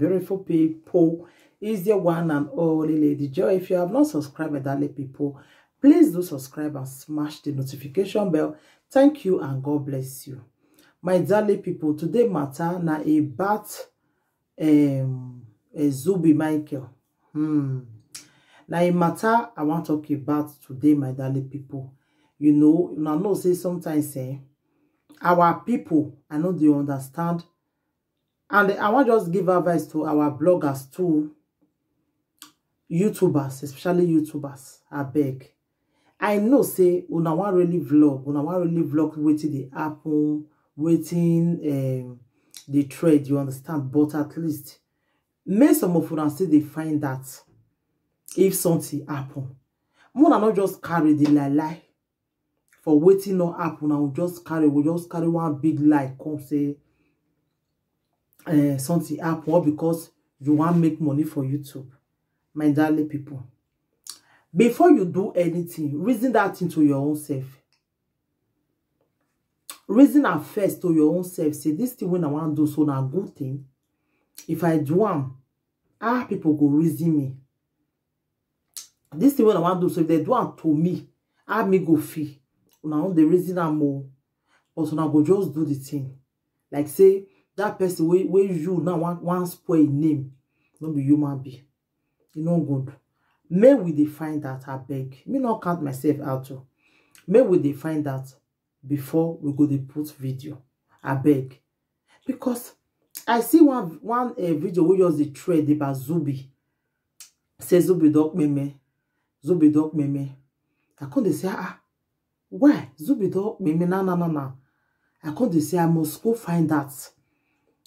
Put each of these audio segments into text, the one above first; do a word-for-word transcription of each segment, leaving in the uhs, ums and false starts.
Beautiful people, is your one and only Lady Joy. If you have not subscribed, my darling people, please do subscribe and smash the notification bell. Thank you and God bless you. My darling people, today matter na about um, uh, Zubi Michael. Hmm. Now, a matter I want to talk about today, my darling people. You know, I know say sometimes eh, our people, I know they understand. And I want just give advice to our bloggers too, YouTubers, especially YouTubers, I beg. I know say una wan really vlog, una wan really vlog wetin dey happen, wetin um, dey trend, you understand? But at least, make some of una still dey find that if something happen. Una no just carry the lie lie for wetin no happen, and we just carry, we just carry one big lie come say uh, something happen, or because you wan make money for YouTube. My darling people, before you do anything, reason that thing to your own self. Reason am first to your own self. Say, this thing wey I wan do so na good thing. If I do am, how people go reason me? This thing wey I wan do so, if they do am to me, how me go feel? Una own dey reason am o. But una go just do the thing. Like say, that person wey wey you now wan wan spoil im name, no be human being. E no good. Make we dey find that, I beg. Me no count myself out o. Make we dey find that before we go dey put video, I beg. Because I see one one uh, video wey just dey trend about Zubi. Say Zubi don kpeme, Zubi don kpeme. I come dey say, ah, why Zubi don kpeme? Na na na na. I come dey say I must go find that.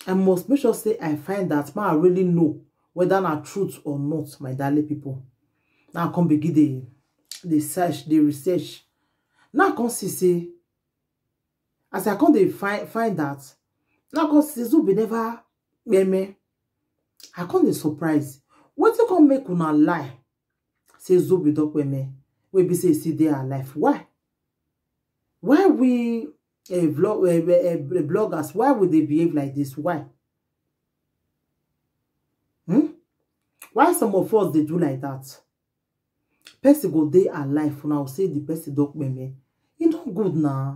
I must make sure say I find that. Ma I really know whether na truth or not, my darling people. Now I come begin the the search, the research. Now I come see say, as I come dey find find that, now I come see Zubi never kpeme. I come dey surprise. Wetin come make una lie say Zubi don kpeme wey be say e still dey alive? Why? Why we uh, vlog, uh, uh, bloggers, why would they behave like this? Why? Hmm? Why some of us they do like that? Person go dey alive now, say the person don kpeme. E no good na.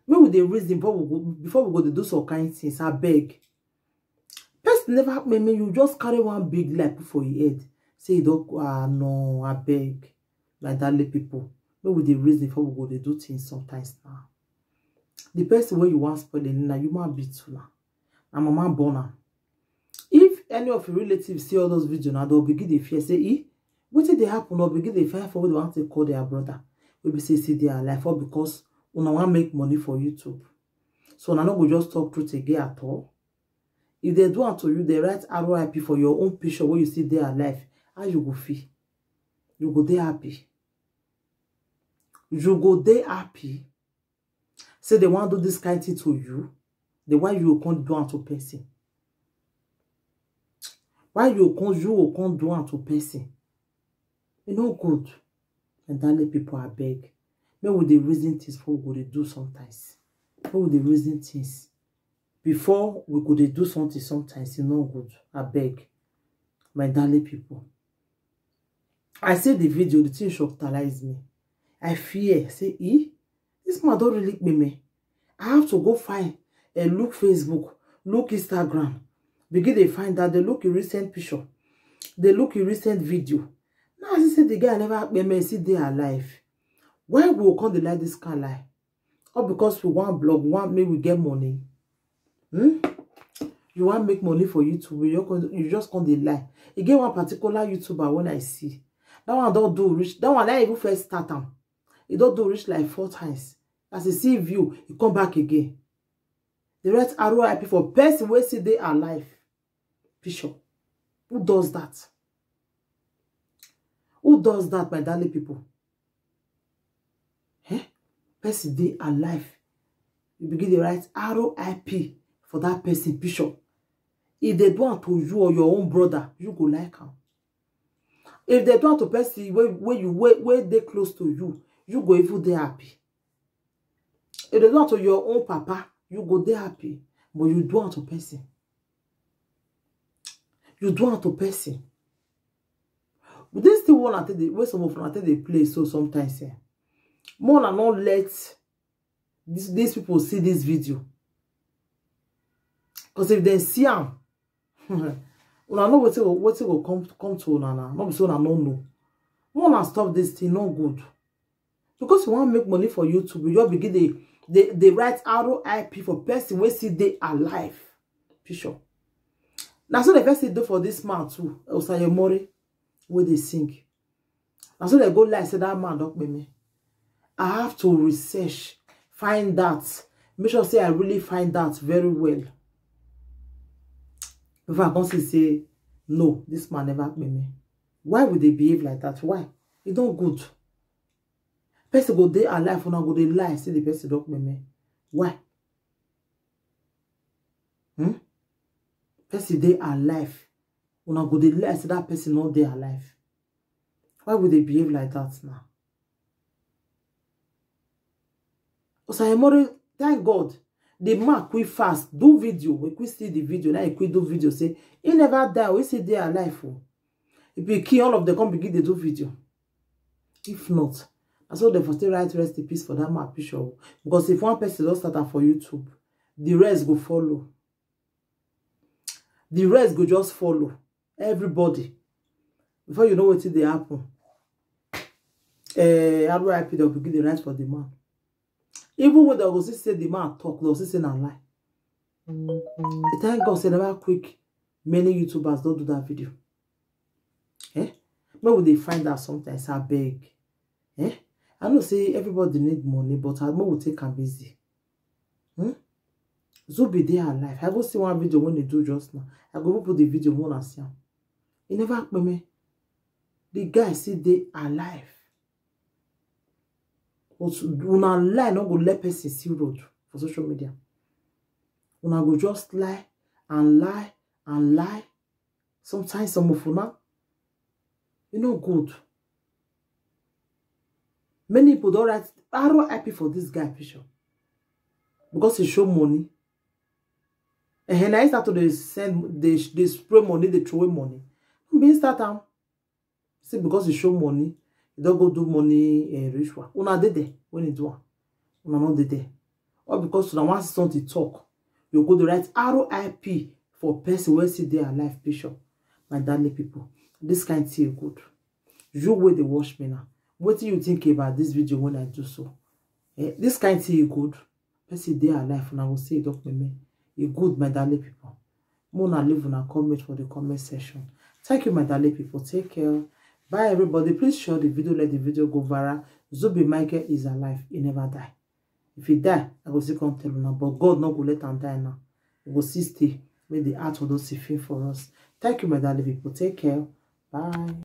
Make we dey reason before we go before we go dey do some kind things, I beg. Person never kpeme, you just carry one big lie put for your head. Say you don, ah, no, I beg. Like that, let people. Make we dey reason before we go dey do things sometimes now. The person wey you wan spoil, na human being too na. Na mama born am. If any of your relatives see all those videos now, they'll begin dey fear, say, eh, wetin dey happen? They'll begin dey fear for what they want to call their brother. Wey be say see their life, all because una wan make money for YouTube. So una no go just talk truth again at all. If they do am to you, they write R I P for your own picture wey you see dey alive. How you go feel? You go dey happy. You go dey happy. Say they wan do this kind thing to you. The why you go come do am to person? Why you go come you go come do am to person? E no good. And darling people, I beg. Make we dey reason things before we go dey do sometimes. Make we dey reason things before we go dey do something sometimes. E no good. I beg. My darling people. I see the video, the thing shocktalize me. I fear. Say, eh? This man don really kpeme. I have to go find and look Facebook, look Instagram, begin dey find out, dey look a recent picture, dey look a recent video. Now I see say the guy never kpeme, see dey alive. Why we go come dey like this kind lie? All because we wan blog, we wan make we get money. Hmm? You wan make money for YouTube, you just come, you just come dey lie. E get one particular YouTuber when I see. That one don do reach, that one na even first start am. E don do reach like four times. As e see view, e come back again. They write R I P for person wey still dey alive. Picture. Who does that? Who does that, my darling people? Eh? Person dey alive. You begin dey write R I P for that person picture. If they do am to you or your own brother, you go like am. If they do am to person wey wey you wey wey dey close to you, you go even dey happy. If they do am to your own papa, you go dey happy, but you do am to person. You do am to person. But this thing one I take dey, wey some of una take dey play so sometimes, eh, more una no let this, these people see this video. Because if they see am, una know wetin go, wetin go come, come to una now. No be say una no know. More una stop this thing, no good. Because you wan make money for YouTube, you just begin dey, dey, dey write R I P for person wey still dey alive. Picture. Na so the person do for this man too, Osayemore, wey dey sing. Na so they go lie say that man don kpeme. I have to research, find out, make sure say I really find out very well before I come see say, no, this man never kpeme. Why would they behave like that? Why? E don good. Person go dey alive, una go dey lie say the person don kpeme. Why? Hmm? Person dey alive, una go dey lie say that person no dey alive. Why would they behave like that now? Osayemore, thank God. The man quick fast do video. We quick see the video. Now he quick do video say he never die. We see dey alive. Oh. If he kill all of them, come begin dey do video. If not, I saw them for still write rest in peace for that man picture. Oh. Because if one person don start am for YouTube, the rest go follow. The rest go just follow. Everybody. Before you know wetin dey happen, eh, R I P dem begin dey write for the man. Even when they go see say the man talk, they go see say na lie. E thank God say never quick many YouTubers don do that video. Eh? Make we dey find out sometimes, I beg. Eh? I know say everybody need money, but I make we take am easy. Hmm? Zubi dey alive. I go see one video when they do just now. I go even put the video when I see am. E never kpeme. The guy still dey alive. But una lie no go let person see road for social media. Una go just lie and lie and lie. Sometimes some of una, e no good. Many people don write R I P for this guy picture because he show money. And na him start to dey send, dey, dey spray money, dey throw away money. Him bin start am. Say because he show money, he don go do money, eh, ritual. Una dey there when he do am. Una no dey there. Or because una wan see something talk, you go dey write R I P for person wey still dey alive picture. My darling people, this kind thing good. You wey dey watch me now, wetin you think about this video when I do so? Eh, this kind thing good. Person dey alive, una go say e don kpeme. E good, my darling people. Make una leave una comment for the comment section. Thank you, my darling people. Take care. Bye, everybody. Please share the video. Let the video go viral. Zubi Michael is alive. He never die. If he die, I go still come tell una. But God no go let am die now. He go still stay. Make the heart of those he feel for us. Thank you, my darling people. Take care. Bye.